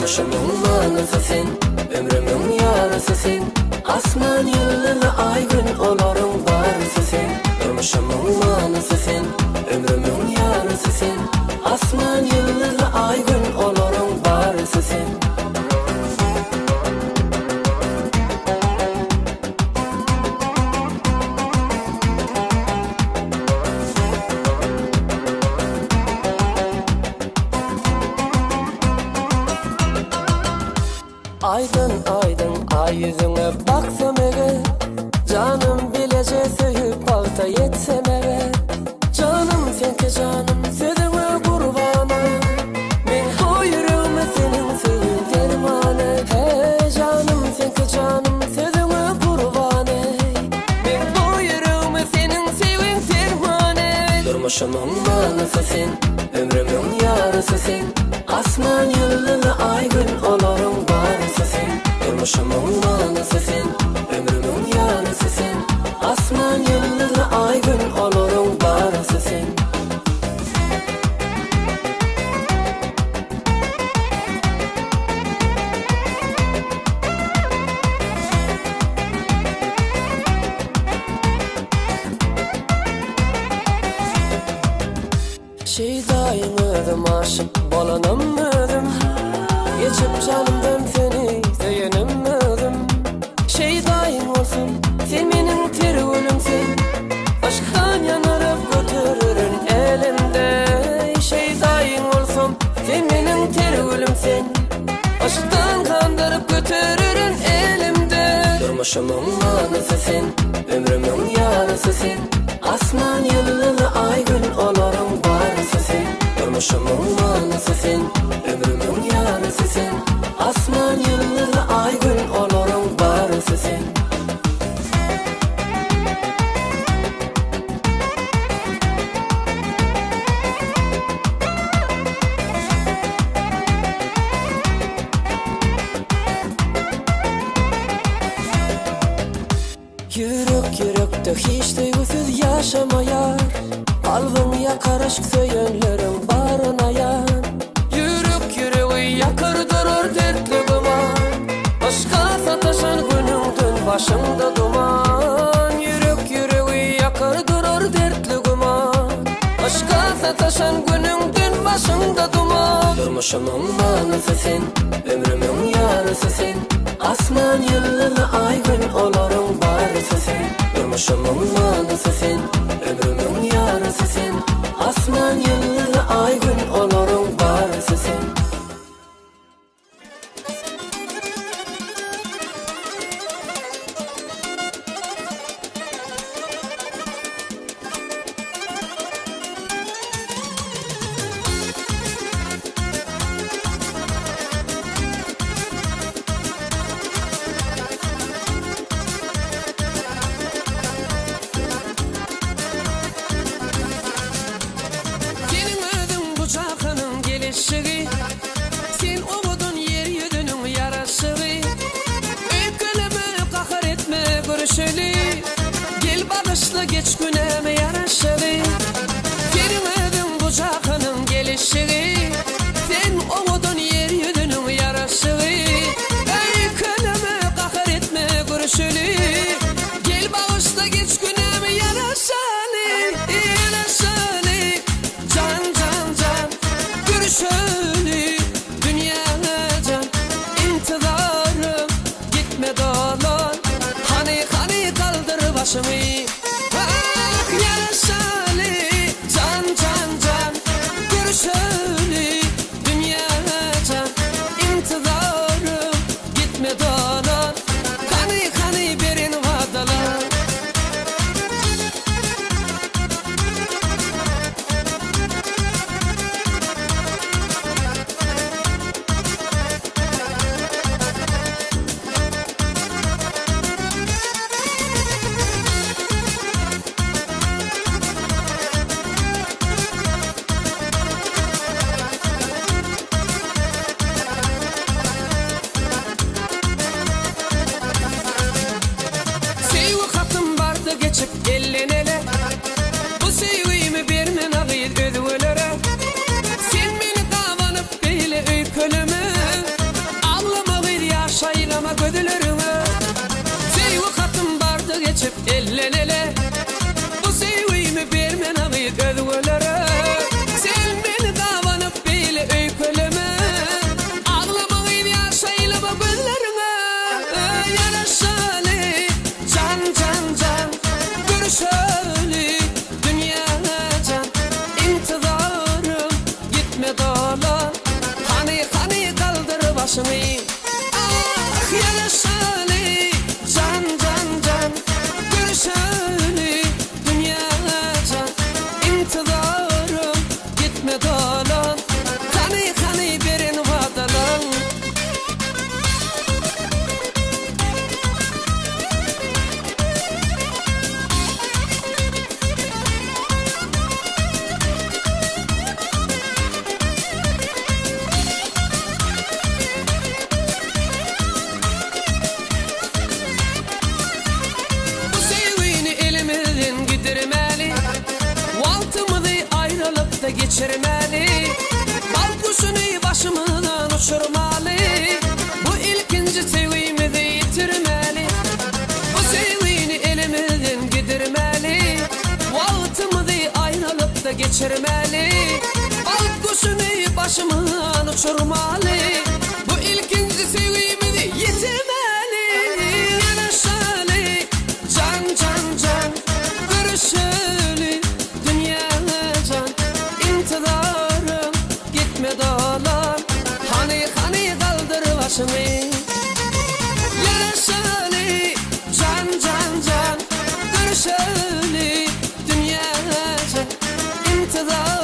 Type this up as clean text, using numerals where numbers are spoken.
Durmuşymyň manysy sen, ömrümiň ýarysy sen Asman ýyldyzy aý gün olaryň barysy sen Durmuşymyň manysy sen, ömrümiň ýarysy sen Asman ýyldyzy aý gün olaryň barysy sen. Aýdyn aýdyň aý ýüzüňe baksam eger Janym bileje söýüp bagta ýetsem eger Janym seňki janym sözüňe gurbana Meň bu ýüregime seniň söýgiň dermany Heý janym seňki janym sözüňe gurbany Meň bu ýüregime seniň söýgiň dermany Durmuşymyň manysy sen Ömrümiň ýarysy sen Asman ýyldyzy aý gün olaryň barysy sen Durmuşymyň manysy sen Ömrümiň ýarysy sen Asman ýyldyzy aý gün olaryň barysy sen. Şeýdaýyň özüm aşyk bolanym özüm Geçip janymdan seni söýenim özüm Şeýdaýyň bolsun sen meniň ter gülümsiň Yşkdan ýanaryp götererin elimde Şeýdaýyň bolsam sen meniň ter gülümsiň Yşkdan gandyryp götererin elimde Durmuşymyň manysy sen Ömrümiň ýarysy sen Asman ýyldyzy aý gün olaryň barysy sen Durmuşymyň manysy sen Ömrümiň ýarysy sen Asman ýyldyzy aý gün olaryň barysy sen. Ýürek ýürekde hiç söýgüsiz ýaşamaýar Kalbyň ýakar yşk söýenleriň baryn aýan Ýürek ýüregi ýakar durar dertli güman Yşka sataşan günüňden başyňda duman Ýürek ýüregi ýakar durar dertli güman Yşka sataşan günüňden başyňda duman Durmuşymyň manysy sen, ömrümiň ýarysy sen Asman ýyldyzy aý gün olaryň barysy sen Durmuşymyň manysy sen Ömrümiň ýarysy sen Asman ýyldyzy aý gün olaryň barysy sen. Seniň özüň bu jahanyň gelişigi, Sen owadan ýer ýüzüniň ýaraşygy. Öýkeleme, gahar etme, görüşeli, Gel bagyşla geç günäme ýaraşaly. Seniň özüň bu jahanyň gelişigi, Sen owadan ýer ýüzüniň ýaraşygy. Öýkeleme, gahar etme, görüşeli, Gel bagyşla geç günämi ýaraşaly, Ýaraşaly, jan, jan, jan, Görüşeli, dünýä jan, Intizarym, gitme dolan, Hany, hany galdyr başyňy, Ah, ýaraşaly. gözleriňe. Söýgi hatym bardy geçip elden ele. Bu söýgimi bermen agyz özgelere. Sen meni gabanyp beýle öýkeleme. Aglama gyz ýaş aýlama gözleriňe. Ýaraşaly jan jan jan. Görüşeli dünýä jan. Intizarym gitme dolan. Hany hany galdyr başyňy. Ah ýaraşaly jan jan jan. Görüşeli dünýä jan. Intizarym gitme dolan. Hany hany beren wadalaň. Bu söýgini elimizden gidirmäli, Wagtymyzy aýralykda geçirmäli, Bagt guşuny başymyzdan uçurmaly, Bu ilkinji söýgimizi ýitirmäli. Bu söýgini elimizden gidirmäli, Wagtymyzy aýralykda geçirmäli, Bagt guşuny başymyzdan uçurmaly, Bu ilkinji söýgimizi ýitirmäli. Ýanaşaly, jan, jan, jan, Görüşeli, dünýä jan, Intizarym, gitme dolan, Hany, hany galdyr başyňy. Ýanaşaly, jan, jan, jan, Görüşeli, dünýä jan, Intizarym.